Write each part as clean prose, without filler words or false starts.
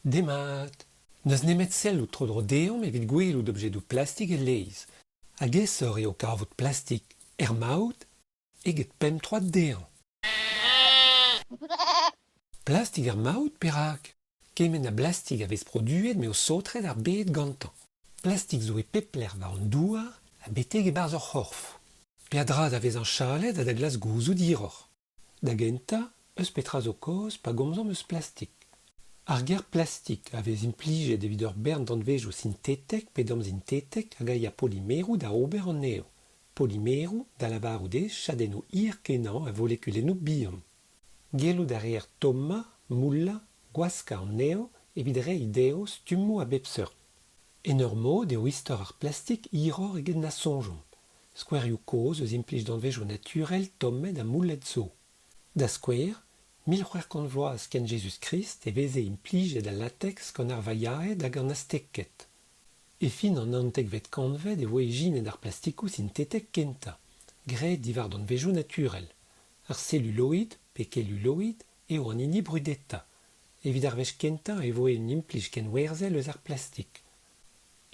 Demat! N'eus nemet sellout tro-dro deomp evit gwelout objedoù plastik e-leizh. Hag aesoc'h eo kavout plastik er maout eget pemp troad dezhañ. Plastik er maout, perak? Kement a blastik a vez produet m'eo saotret ar bed gantañ. Plastik zo e pep lec'h war an douar ha betek e-barzh hor c'horf. Peadra da vezañ chalet ha da glask gouzout hiroc'h. Da gentañ, eus petra zo kaoz pa gomzomp eus plastik? Ar ger plastik a vez implijet evit ur bern danvezioù sintetek pe damsintetek hag a ya polimeroù da ober anezho. Polimeroù, da lavarout eo chadennoù hir-kenañ a volekulennoù bihan. Gellout a reer tommañ, moullañ, gwaskañ anezho evit reiñ dezho stummoù a bep seurt. En ur mod eo istor ar plastik hiroc'h eget na soñjomp. Skouerioù kozh eus implij danvezioù naturel tommet ha moullet zo. Da skouer, 1600 vloaz kent Jezuz-Krist e veze implijet al lateks gant ar Vayaed hag an Azteked. E fin an naontekvet kantved e voe ijinet ar plastikoù sintetek kentañ, graet diwar danvezioù naturel. Ar seluloid, pe kelluloid, eo an hini brudetañ. Evit ar wech kentañ e voe un implij kenwerzhel eus ar plastik.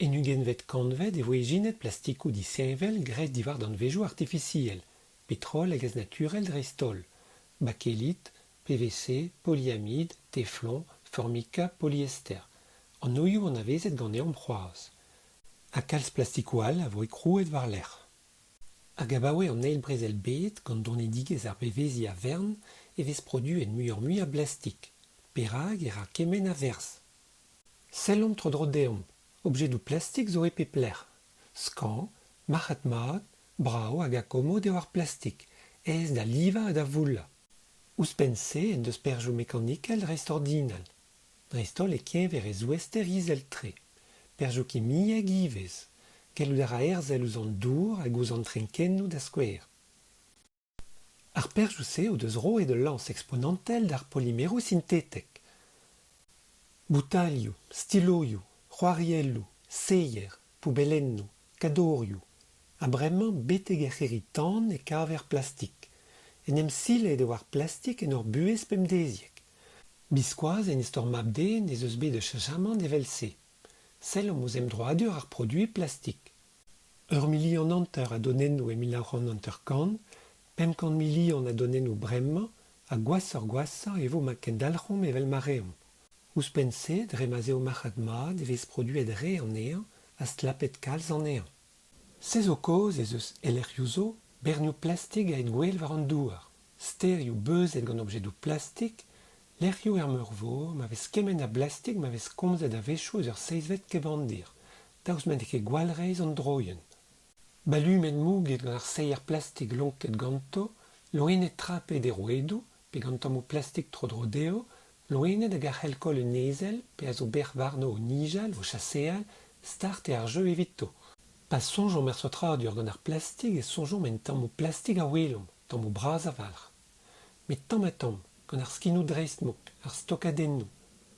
En ugentvet kantved e voe ijinet plastikoù disheñvel graet diwar danvezioù artifisiel, petrol ha gaz naturel dreist-holl, bakelit, PVC, poliamid, teflon, formica, polyester, anvioù anavezet ganeomp c'hoazh. Ha kalz plastikoù all a voe krouet war-lerc'h. Hag abaoe an Eil Brezel-bed, gant donedigezh ar beveziñ a-vern, e vez produet muioc'h-mui a blastik. Perak e ra kement a verzh? Sellomp tro-dro deomp, objedoù plastik zo e pep lec'h. Skañv, marc'had-mat, brav hag akomod eo ar plastik, aes da livañ ha da voullañ. Ouzhpenn-se en deus perzhioù mekanikel dreistordinal, dreist-holl e-keñver e zouester izel-tre. Perzhioù kimiek ivez. Gellout a ra herzel ouzh an dour hag ouzh an trenkennoù da skouer. Ar perzhioù-se o deus roet ul lañs eksponantel d'ar polimeroù sintetek. Boutailhoù, stiloioù, c'hoarielloù, seier, poubellennoù, kadorioù. Ha bremañ betek er c'hirri-tan e kaver plastik. En em silet eo ar plastik en hor buhez pemdeziek. Biskoazh en istor mab-den ez eus bet ur cheñchamant evel-se. Sellomp ouzh emdroadur ar produiñ plastik. Ur milion hanter a donennoù e 1950, 500 milion a donennoù bremañ ha gwashoc'h-gwashañ e vo ma kendalc'homp evel ma reomp. Ouzhpenn-se, dre ma'z eo marc'had-mat e vez produet re anezhañ ha stlapet kalz anezhañ. Se zo kaoz ez eus, e lec'hioù zo, bernioù plastik aet gwell war an douar, stêrioù beuzet gant objedoù plastik, lec'hioù er meurvor ma vez kement a blastik ma vez komzet a-wechoù eus ur seizhvet kevandir, daoust ma n'eo ket gwall reizh an droienn. Balumed mouget gant ar seier plastik lonket ganto, loened trapet e rouedoù pe gant tammoù plastik tro-dro dezho, loened hag a c'hell koll un ezel pe a zo bec'h warno o nijal, o chaseal, start eo ar jeu evito. Pa soñjomp er saotradur gant ar plastik e soñjomp en tammoù plastik a welomp, tammoù bras a-walc'h. Met tamm-ha-tamm, gant ar skinoù dreistmouk, ar stokadennoù,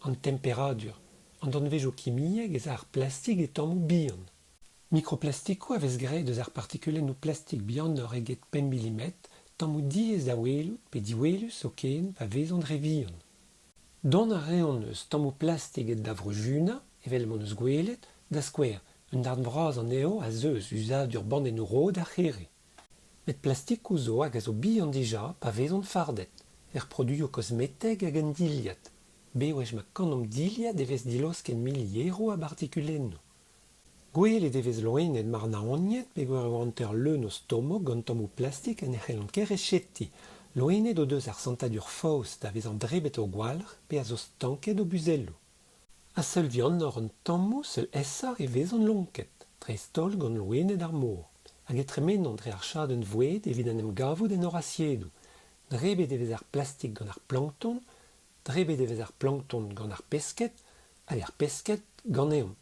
an temperadur, an danvezioù kimiek ez a ar plastik e tammoù bihan. Mikroplastikoù a vez graet eus ar partikulennoù plastik bihanoc'h eget pemp milimetr, tammoù diaes da welout pe diwelus zoken pa vezont re vihan. Dont a reont eus tammoù plastik aet da vruzunañ, evel m'hon eus gwelet, da skouer, un darn vras anezho a zeu eus uzadur bandennoù-rod ar c'here. Met plastikoù zo hag a zo bihan dija pa vezont fardet, er produioù kosmetek hag en dilhad. Bewech ma kanomp dilhad e vez dilaosket milieroù a bartikulennoù. Gwelet e vez loened marnaoniet peogwir eo hanter leun o stomok gant tammoù plastik ha ne c'hellont ket rechetiñ. Loened o deus ar santadur faos da vezañ drebet o gwalc'h pe a zo stanket o buzelloù. Ha seul vihanoc'h an tammoù seul aesoc'h e vezont lonket, dreist-holl gant loened ar mor. Hag e tremenont dre ar chadenn voued evit en em gavout en hor asiedoù. Drebet e vez ar plastik gant ar plankton, Drebet e vez ar plankton gant ar pesked hag ar pesked ganeomp.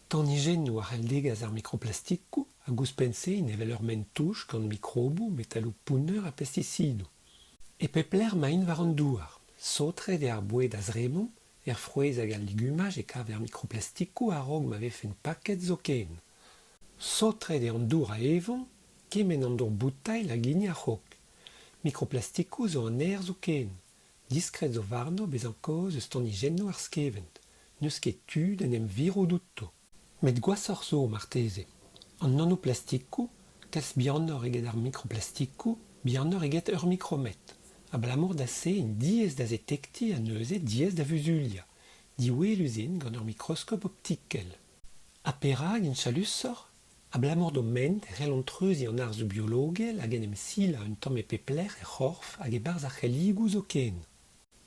Tanijennoù a c'hell degas ar mikroplastikoù hag ouzhpenn-se int evel ur maen-touch gant mikroboù, metaloù pounner ha pestisidoù. E pep lec'h emaint war an douar. Saotret eo ar boued a zrebomp, er frouezh hag al legumaj e kaver mikroplastikoù a-raok ma vefent paket zoken. Saotret eo an dour a evomp, kement an dour boutailh hag hini ar c'hog. Mikroplastikoù zo an aer zoken. Diskred zo warno bezañ kaoz eus tanijennoù ar skevent. N'eus ket tu d'en em virout outo. Met gwashoc'h zo marteze. An nanoplastikoù, kalz bihanoc'h eget ar mikroplastikoù, bihanoc'h eget ur mikrometr. Abalamour da se int diaes da zetektiñ ha neuze diaes da vuzuliañ. Diwelus int gant ur mikroskop optikel. Ha perak int chalusoc'h? Abalamour d'o ment e c'hellont treuziñ an harzoù biologel hag en em silañ un tamm e pep lec'h er c'horf hag e-barzh ar c'helligoù zoken.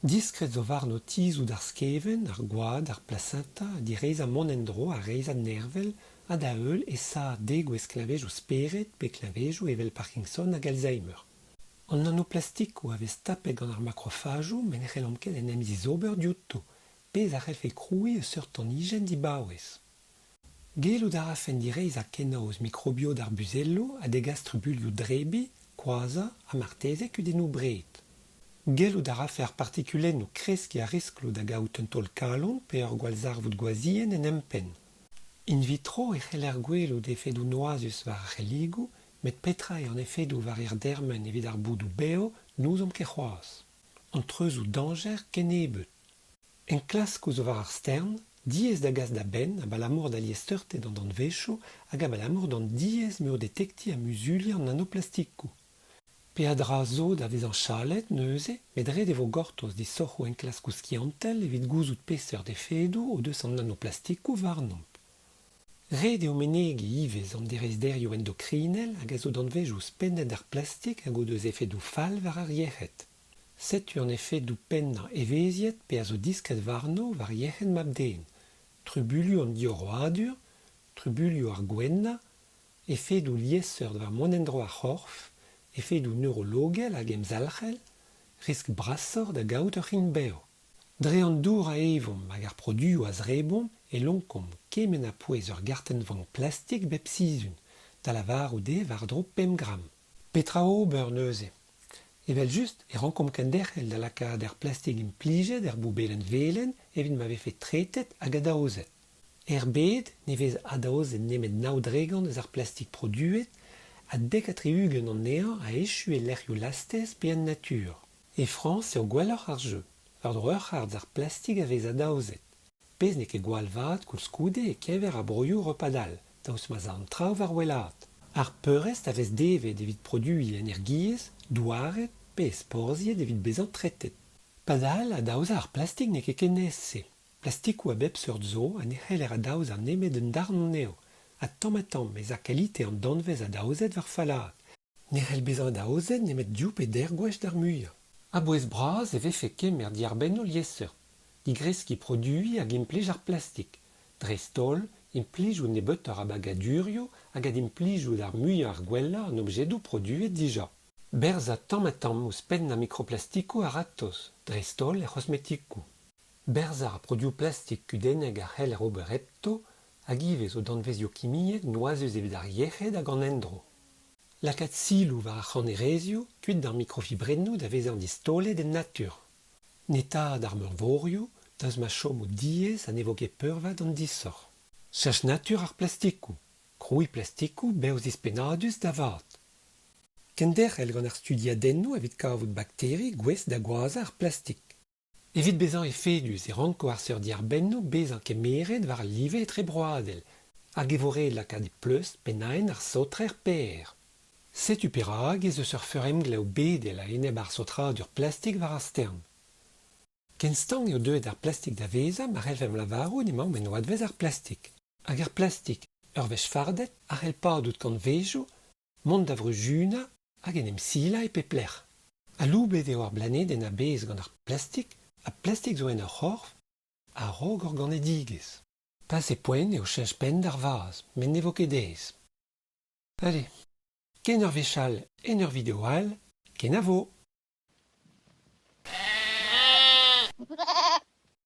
Diskred zo warno tizhout ar skevent, ar gwad, ar plasenta, direizhañ mont en-dro ar reizhad nervel ha da-heul aesaat degouezh kleñvedoù spered pe kleñvedoù evel Parkinson hag Alzheimer. An nanoplastikoù a vez tapet gant ar makrofajoù met ne c'hellomp ket en em zizober diouto, pezh a c'hellfe krouiñ ur seurt tanijenn dibaouez. Gellout a rafen direizhañ kenaoz mikrobiot ar buzelloù ha degas trubuilhoù drebiñ, koazhañ ha marteze kudennoù bred. Gellout a rafe ar partikulennoù kreskiñ ar riskloù da gaout un taol-kalon pe ur gwallzarvoud gwazhienn en empenn. In vitro e c'heller gwelout efedoù noazus war ar c'helligoù met petra eo an efedoù war hirdermen evit ar boudoù bev n'ouzomp ket c'hoazh. An treuzoù dañjer kennebeut. Enklaskoù zo war ar stern, diaes da gas da benn abalamour da liesseurted an danvezioù hag abalamour d'an diaes m'eo detektiñ ha muzuliañ an nanoplastikoù. Peadra zo da vezañ chalet neuze met ret e vo gortoz disoc'hoù enklaskoù skiantel evit gouzout peseurt efedoù o deus an nanoplastikoù warnomp. Ret eo menegiñ ivez an direizhderioù endokrinel hag a zo danvezioù ouzhpennet d'ar plastik hag o deus efedoù fall war ar yec'hed. Setu an efedoù pennañ evezhiet pe a zo diskred warno war yec'hed mab-den, trubuilhoù an diorroadur, trubuilhoù ar gouennañ, efedoù liesseurt war mont-en-dro ar c'horf, efedoù neurologel hag emzalc'hel, riskl brasoc'h da gaout ur c'hrign-bev. Dre an dour a evomp hag ar produioù a zrebomp e lonkomp kement ha pouez ur gartenn-vank plastik bep sizhun, da lavarout eo war-dro pemp gramm. Petra ober neuze? Evel-just e rankomp kenderc'hel da lakaat ar plastik implijet er boubelenn velen evit ma vefe tretet hag adaozet. Er bed ne vez adaozet nemet 9% eus ar plastik produet ha 70 anezhañ a echu e lec'hioù lastez pe en natur. E Frañs eo gwelloc'h ar jeu, war-dro ur c'hard ar plastik a vez adaozet. Pezh n'eo ket gwall vat koulskoude e-keñver ar broioù europat all, daoust ma'z a an traoù war wellaat. Ar peurrest a vez devet evit produiñ energiezh, douaret pe ezporzhiet evit bezañ tretet. Padal, adaozañ ar plastik n'eo ket ken aes-se. Plastikoù a bep seurt zo ha ne c'heller adaozañ nemet un darn anezho, ha tamm-ha-tamm ez a kalite an danvez adaozet war fallaat. Ne c'hell bezañ adaozet nemet div pe deir gwech d'ar muiañ. A-bouez-bras e vefe kemer diarbennoù liesseurt, digreskiñ produiñ hag implij ar plastik, dreist-holl implijout nebeutoc'h a bagadurioù hag adimplijout ar muiañ ar gwellañ an objedoù produet dija. Berzañ tamm-ha-tamm ouzhpennañ mikroplastikoù a-ratozh, dreist-holl er c'hosmetikoù. Berzañ ar produoù plastik kudennek a c'heller ober hepto hag ivez o danvezioù kimiek noazus evit ar yec'hed hag an endro. Lakaat siloù war ar c'hannerezioù kuit d'ar mikrofibrennoù da vezañ distaolet en natur. Netaat ar meurvorioù daoust ma chomo diaes ha ne vo ket peurvat an disoc'h. Cheñch natur ar plastikoù. Krouiñ plastikoù bevzispennadus da vat. Kenderc'hel gant ar studiadennoù evit kavout bakteri gouest da goazhañ ar plastik. Evit bezañ efedus e ranko ar seurt diarbennoù bezañ kemeret war al live etrebroadel hag e vo ret lakaat e pleustr pennaenn ar saotrer PR. Setu perak ez eus ur feur-emglev bedel a-enep ar saotradur plastik war ar stern. Ken stank eo deuet ar plastik da vezañ ma c'hellfemp lavarout emaomp en oadvezh ar plastik. Hag ar plastik, ur wech fardet, a c'hell padout kantvejoù, mont da vruzunañ hag en em silañ e pep lec'h. Aloubet eo ar blanedenn a-bezh gant ar plastik ha plastik zo en hor c'horf a-raok hor ganedigezh. Pase poent eo cheñch penn d'ar vazh met ne vo ket aes. Ale, ken ur wech all en ur video all, kenavo!